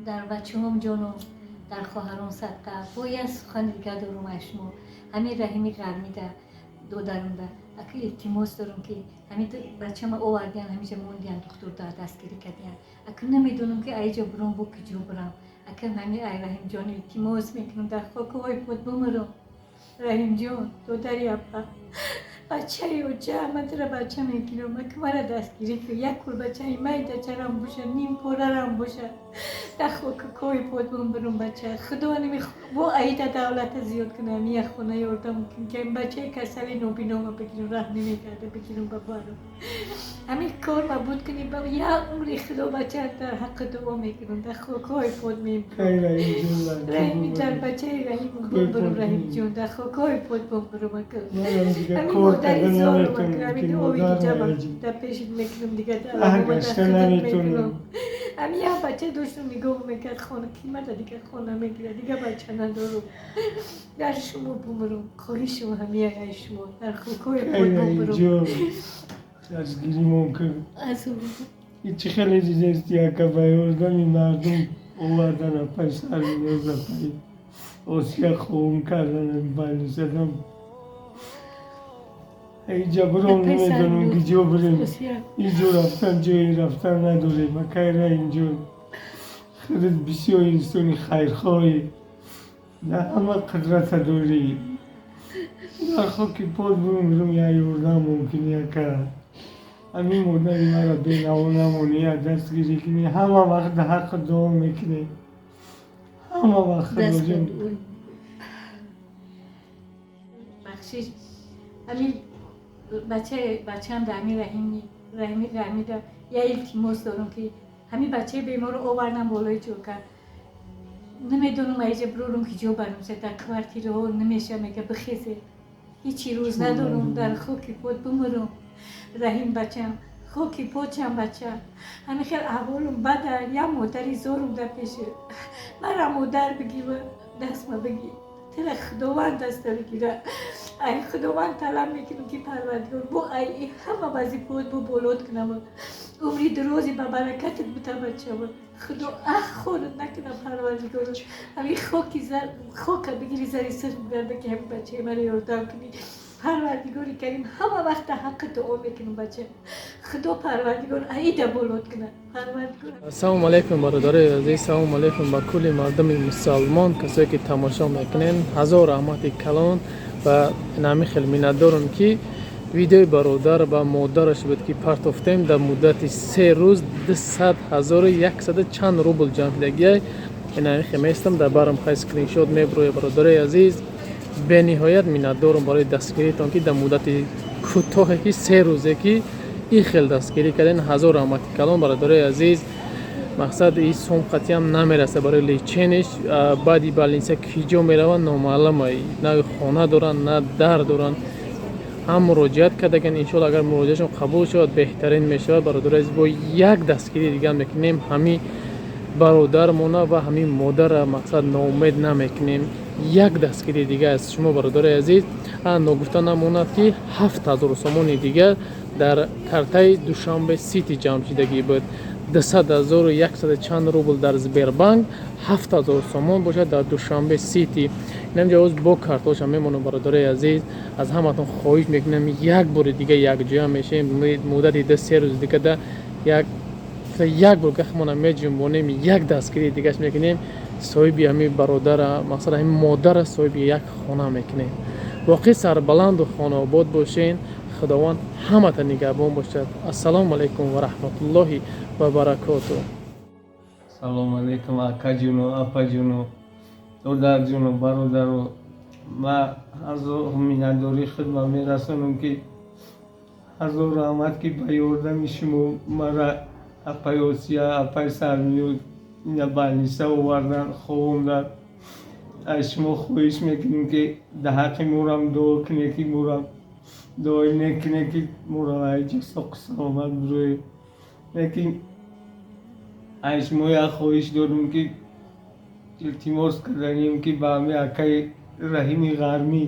Дар бачаҳом ҷону дар хоҳарон садқа. Бо як сухани дигар дорум аз шумо. Ҳамин Раҳими Ғармида додарумда ака илтимос дорум, ки ҳамин бачама овардиян, ҳамиҷа мондиян, духтур дастгирӣ кардиян. Ака, намедонам, ки айҷо бурам, бо куҷо бурам. Ака, ҳамин ай Раҳимҷон илтимос мекунам, дар хокҳои худ бумурам. Раҳимҷон, додари апа, бачаи оҷа, ман тура бача мегирам. Ака, мара дастгирӣ кун. Як курбачаи майдачарам боша, ним порарам боша, дар хокҳои под бумбурам, бача. Худо бо аида давлата зиёд кунам, як хона ёрдам кун, ки бачаи касали нобинома бигирам, раҳ намекарда, бигирам ба барам. Ҳамин кор ма буд кунӣ, ба як умри худо, бача, дар ҳаққи дуо мекунам, дар хокҳои под мембурам. Раҳимҷон, бачаи Раҳим бумбурам. Раҳимҷон, дар хокҳои под бумбурам, ака. Ҳамин модари зорум, ака, ҳамин дуои ки ҷамъ дар пешит мекунам, дигар мекунам. Ҳамин як бача доштам, нигоҳ мекард, хона кимада, дигар хона мегирад, дигар бача надорум. Дар шумо бумурам, хоҳишам ҳамин ай шумо, дар хокҳои под бумбурам. Дастгиримон кун. Чӣ хеле дидести, ака, ба ёрдами мардум овардан апай Сарвиноз, апай Осия ховун кардан больницадам. Иҷа биром, намедонам, ки ҷо бирем. Иҷо рафтан, ҷое рафтан надорем. Акай Раҳимҷон, худат бисёр инсони хайрхоҳӣ, дар ҳама қудрата дорӣ. Дар хоки пот бумирам, як ёрдам мумкин, ака. Ҳамин модари маро бенаво намонӣ, як дастгирӣ кунӣ. Ҳама вақт дар ҳаққи дуо мекунем, ҳама вақт, худоҷон. Бахшиш, ҳамин бачаам дар ҳамин Раҳими Ғармида як илтимос дорам, ки ҳамин бачаи беморро овардам болои ҷока. Намедонам, аиҷа бирорам, ки ҷо барам. Дар квартираҳо намеша, мега бихезе. Ҳичи рӯз надорам, дар хоки под бумурам. Раҳим бачам, хоки почам, бача, ҳамин хел аҳволум бада. Як модари зорум дар пеши мара. Модар бигир, дастма бигир, тира Худованд даста бигира. Ай Худованд талаб мекунам, ки Парвардигор бо ай ҳама вазифаот бо болот кунам, умри дурози ба баракатат бита, бачама. Худо ах хорат накунам. Парвардигор, ҳамин хоки хока бигири, зари сирх бигарда, ки ҳамин бачаи мара ёрдам кунӣ. Парвардигори Карим, ҳама вақт ҳаққи дуо мекунам, бача. Худо Парвардигор аида болот кунад, Парвардигор. Ассалому алайкум, бародарои азиз, салому алайкум ба кулли мардуми мусалмон, касое ки тамошо мекунен. Ҳазор раҳмати калон ва нами хел миннатдорам, ки видеои бародар ба модараш буд, ки партофтем, дар муддати 3 рӯз 200 100 чанд рубл ҷамъ шудагиай. Инами хел местам, дар барам хай скриншот меброя. Бародарои азиз, бениҳоят миннатдорам барои дастгиритон, ки дар муддати кӯтоҳе, ки 3 рӯзе, ки ин хел дастгирӣ карден. Ҳазор раҳмати калон, бародарои азиз. Мақсад, и сум қатъиам намераса барои лечение ш. Баъди больница киҷо мераванд, номаълума. На хона доранд, на дар доранд. Ҳам муроҷиат кардаган, иншоалло, агар муроҷиатшон қабул шавад, беҳтарин мешавад. Бародари азиз, бо як дастгирии дигар мекунем, ҳамин бародармона ва ҳамин модара, мақсад, ноумед намекунем. Як дастгирии дигар аз шумо, бародари азиз. Ногуфта намонад, ки 7000 сомони дигар дар картаи Душанбе Сити ҷамъ шудагӣ буд. 200 100 чанд рубл дар Сбербанк, 7000 сомон бошад дар Душанбе Сити. Инам ҷавоз бо картоша мемонам. Бародарои азиз, аз ҳаматон хоҳиш мекунам, як бори дига якҷоя мешавем. Муддати 2-3 рӯзи дига да як бор гахмона меҷунбонем, як дастгирии дигаш мекунем. Соҳиби ҳамин бародара, мақсад, ҳамин модара соҳиби як хона мекунем. Воқеъ сарбаланду хонаобод бошен. Худованд ҳамата нигаҳбон бошад. Ассалому алайкум ва раҳматуллоҳи ва баракоту. Салому алайкум, акаҷуну, апаҷуну, додарҷуну, бародару. Ма ҳазор миннатдории худма мерасонам, ки ҳазор раҳмат, ки ба ёрдами шумо мара апай Осия, апай Сармиё ина больница овардан, ховондан. Аз шумо хоҳиш мекунем, ки дар ҳаққи морам дуо кунед, ки морам дуои некунед, ки моро айҷа соқу саломат бироед. Лекин аз шумо як хоҳиш дорем, ки илтимос карданем, ки ба ҳамин акаи Раҳими Ғармӣ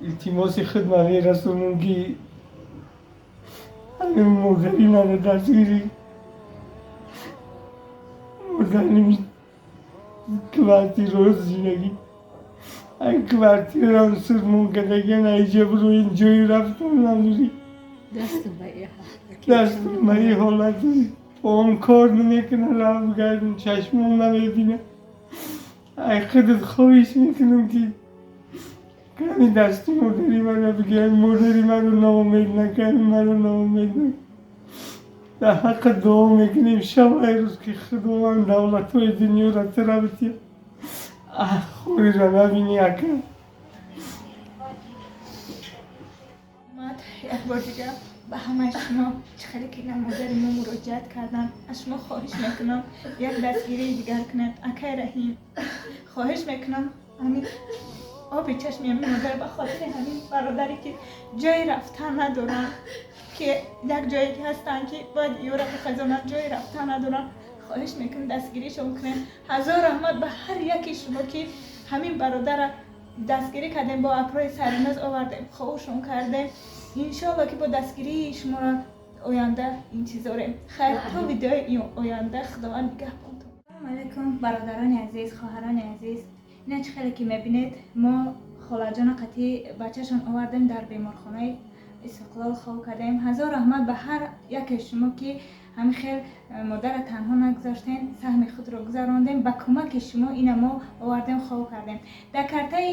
илтимоси худма мерасонам, ки ҳамин модари маро дастгирӣ. Дар квартираҳо зиндагӣ, ай квартираам сурмон кардагиан, айҷа бироин, ҷои рафтан надорӣ. Дастам ба Дастам ба ин ҳолат, поам кор намекунад, раҳ бигардам, чашмом намебинад. Ай худат хоҳиш мекунам, ки ками дасти модари маро бигирад, модари маро ноумед накард, маро ноумед накард. Дар ҳаққат дуо мекунем шабу рӯз, ки Худованд давлатҳои дунёро тура битиҳад, хориро набинӣ, ака. Як бор дига ба ҳамаи шумо, чӣ хеле ки на модари мо муроҷиат карданд, аз шумо хоҳиш мекунам, як дастгирии дигар кунед. Акай Раҳим, хоҳиш мекунам, ҳамин оби чашми ҳамин модар ба хотири ҳамин бародаре, ки ҷои рафтан надоранд, ки як ҷое ки ҳастанд, ки бояд ёра бихазонанд, ҷои рафтан надоранд, хоҳиш мекунам, дастгиришон кунед. Ҳазор раҳмат ба ҳар яке шумо, ки ҳамин бародара дастгирӣ кардем, бо апрои сариназ овардем, ховушон кардем. Иншоалло, ки бо дастгирии шуморо оянда интизорем. Хайр, то видеои оянда, Худованд нигаҳбонтон. Салому алайкум, бародарони азиз, хоҳарони азиз. Ина чӣ хеле ки мебинед, мо холаҷона қатъи бачашон овардем, дар беморхонаи Истиқлол хов кардем. Ҳазор раҳмат ба ҳар яке шумо, ки ҳамин хел модарро танҳо нагузоштем, саҳми худро гузарондем. Ба кӯмаки шумо ина мо овардем, хов кардем. Дар картаи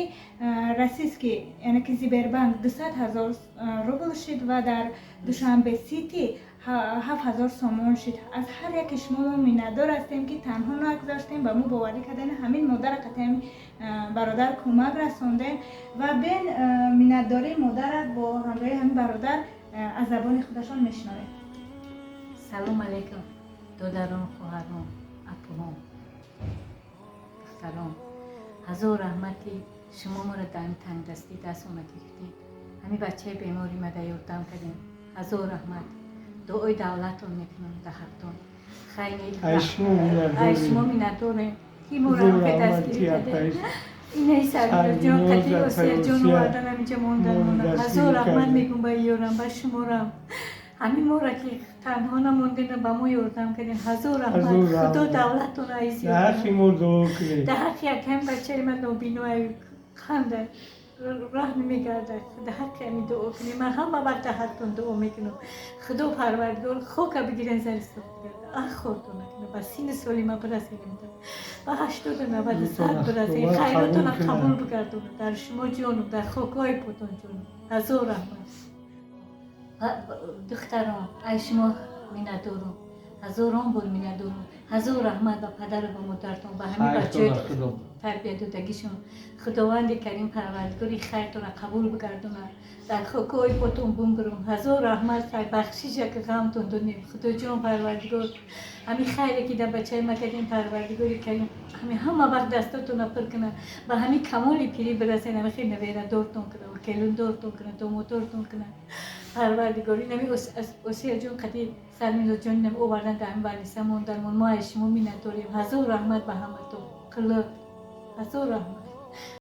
российский, яъне ки Сбербанк, 200 000 рубл шид ва дар Душанбе Сити 7000 сомон шид. Аз ҳар яке шумо мо миннатдор ҳастем, ки танҳо нагузоштем, ба мо боварӣ кардем, ҳамин модарро қатъи бародар кӯмак расондем. Ва бен миннатдории модарро бо ҳамроҳи ҳамин бародар аз забони худашон мешунавем. Салом алейкум, додарон, хоҳарон, апуҳон, духтарон. Ҳазор раҳмат, ки шумо моро дар ин тангдастӣ даст омад гирифтед, ҳамин бачаи бемори ма да ёрдам кардем. Ҳазор раҳмат, дуои давлатон мекунам дар ҳақтон. Ай шумо Ай шумо миннатдорем, ки моро дастгирӣ кардем. Инаи Сарварҷон қати Осияҷон овардан, ҳаминҷа мондан. Ҳазор раҳмат мегӯм ба ёрам, ба шуморам, ҳамин моро ки танҳо намондена, ба мо ёрдам кардем. Ҳазор раҳмат, Худо давлатона изёд. Дар ҳаққи мо дуо кунед. Дар ҳаққи якам бачаи ман нобинои ханда раҳ намегардад, дар ҳаққи ҳамин дуо кунем. Ман ҳама вақт дар ҳақтон дуо мекунам. Худо Парвардигор хока бигирен, зари соф бигардад, ах хортон накунад, ба синни соли ман бирасенем, ба 80, 90, 100 бирасем, хайротона қабул бигардонад. Дар шумо ҷонум, дар хокҳои потон ҷонум. Ҳазор раҳмат, духтарон, ай шумо миннатдорум, ҳазорон бор миннатдорум. Ҳазор раҳмат ба падару ба модартон, ба ҳамин бачаҳои тарбия додагишон. Худованди Карим Парвардигори хайртона қабул бигардонад, дар хокҳои потон бумбурум. Ҳазор раҳмат, хайр бахшиша, ки ғамтон додем. Худоҷон Парвардигор, ҳамин хайре ки дар бачаи ма кардем, Парвардигори Карим ҳамин ҳама вақт дастотона пур кунад, ба ҳамин камоли пирӣ бирасен, ҳамин хел наберадортон кунад, келиндортон кунад, домодортон кунад. Парвардигор, инами Осияҷон қати Сарминозҷон инам овардан, дар ҳамин больница мондан. Мо аз шумо миннатдорем. Ҳазор раҳмат ба ҳаматон, қилиқ, ҳазор раҳмат.